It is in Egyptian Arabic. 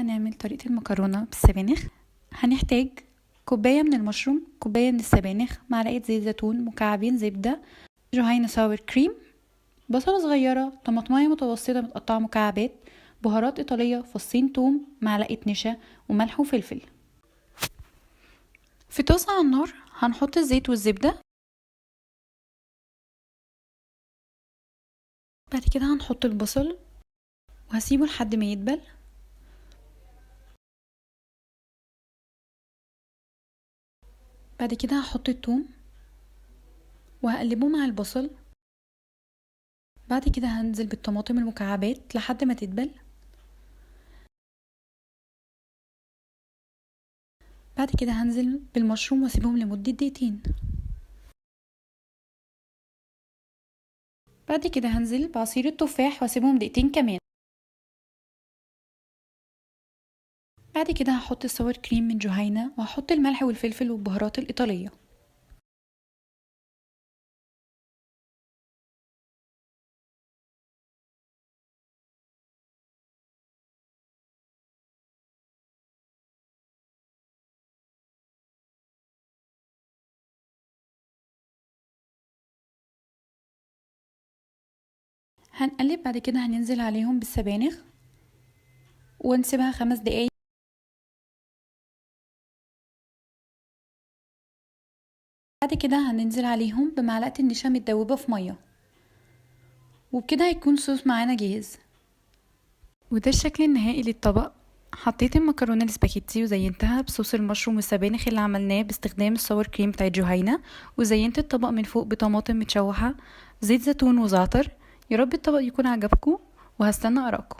النهاردة هنعمل طريقة المكرونة بالسبانخ. هنحتاج كوباية من المشروم، كوباية من السبانخ، معلقة زيت زيتون، مكعبين زبدة، جهينة sour cream، بصلة صغيرة، طماطماية متوسطة متقطعة مكعبات، بهارات إيطالية، فصين توم، معلقة نشا، وملح وفلفل. في طاسة على النار هنحط الزيت والزبدة، بعد كده هنحط البصل وهسيبه لحد ما يدبل. بعد كده هحط التوم وهقلبه مع البصل. بعد كده هنزل بالطماطم المكعبات لحد ما تدبل. بعد كده هنزل بالمشروم واسيبهم لمدة دقيقتين. بعد كده هنزل بعصير التفاح واسيبهم دقيقتين كمان. بعد كده هحط ال sour cream من جهينة، وهحط الملح والفلفل والبهارات الإيطالية. هنقلب. بعد كده هننزل عليهم بالسبانخ ونسيبها 5 دقايق. بعد كده هننزل عليهم بمعلقة النشا متدوبة في مية، وبكده هيكون صوص معانا جاهز. وده الشكل النهائي للطبق. حطيت المكرونة السباكيتي وزينتها بصوص المشروم والسبانخ اللي عملناه باستخدام ال sour cream بتاع جهينة، وزينت الطبق من فوق بطماطم متشوحة، زيت زيتون وزعتر. يا رب الطبق يكون عجبكم، وهستنى آرائكم.